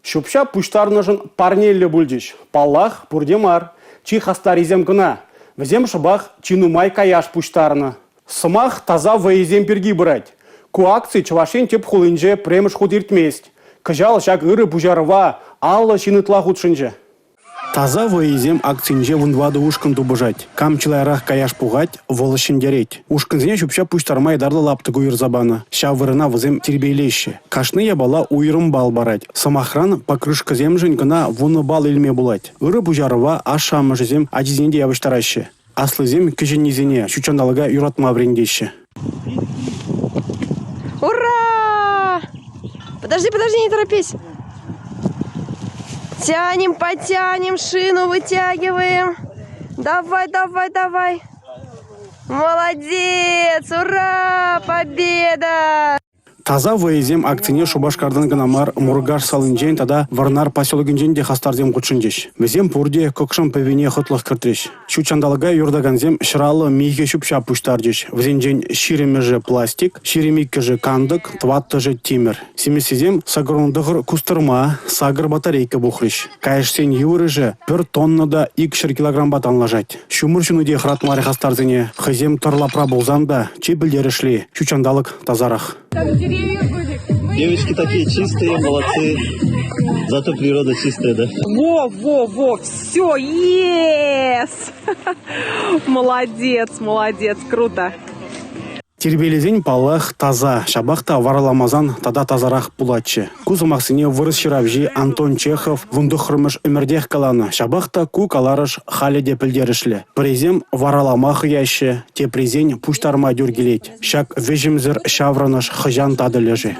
Ҫӳп-ҫап пуҫтарнӑшӑн парнеллӗ пулчӗҫ. Паллах, пурте мар. Чи хастаррисем кӑна. Вӗсем шӑпах чи нумай каяш пуҫтарнӑ. Сӑмах таса вӑйӑсем пирки пырать. Ку акци Чӑваш Ен тӗп хулинче пӗрремӗш хут иртмест. Кӑҫал ҫак ырӑ пуҫарӑва 50 ҫын ытла хутшӑнчӗ. Таса вӑйӑсем акцинче 14 ушкӑн тупӑшать. Кам чылайрах каяш пухать, вӑл ҫӗнтерет. Ушкӑнсене ҫӳп-ҫап пуҫтарма ятарлӑ лаптӑк уйӑрса панӑ. Ҫав вырӑна вӗсем тирпейлеҫҫӗ. Кашни япала уйрӑм балл парать. Сӑмахран, покрышкӑсемшӗн кӑна 10 балл илме пулать. Ырӑ пуҫарӑва ашшӗ-амӑшӗсем ачисене те явӑҫтараҫҫӗ. Аслисем кӗҫӗннисене ҫут ҫанталӑка юратма вӗрентеҫҫӗ. Ура! Подожди, подожди, не торопись. Тянем, потянем, шину вытягиваем. Давай, давай, давай. Молодец! Ура! Победа! Таса вӑйӑсем акцине Шупашкартан кӑна мар, Муркаш салинчен тата Вӑрнар поселокӗнчен те хастарсем хутшӑнчӗҫ. Вӗсем пурте Кӑкшӑм пӗвине хӑтлӑх кӗртрӗҫ. Ҫут ҫанталӑка юратакансем 150 михӗ ҫӳп-ҫап пуҫтарчӗҫ. Вӗсенчен 20-мӗшӗ пластик, 22-шӗ кантӑк, тӑваттӑшӗ тимӗр. Симӗссисем 89 кустӑрма, 8 батарейка пухрӗҫ. Каяшсен йывӑрӑшӗ пӗр тонна та 200 килогрампа танлашать. Ҫумӑр ҫуни те хӑратмарӗ хастарсене. Хӑйсем тӑр лапра пулсан та чи пӗлтерӗшли – ҫут ҫанталӑк тасарах. Девочки такие чистые, молодцы. Зато природа чистая, да? Во, во, во, все, yes! Молодец, молодец, круто. Тирпейлесен, паллах, таса, ҫапах та вараламасан тата тасарах пулатчӗ. Ку сӑмахсене вырӑс ҫыравҫи Антон Чехов 19-мӗш ӗмӗртех каланӑ. Ҫапах та ку каларӑш халӗ те пӗлтерӗшлӗ. Пӗрисем варалама хӑяҫҫӗ, теприсен пуҫтарма тӳр килет. Ҫак вӗҫӗмсӗр ҫаврӑнӑш хӑҫан татӑлӗ-ши?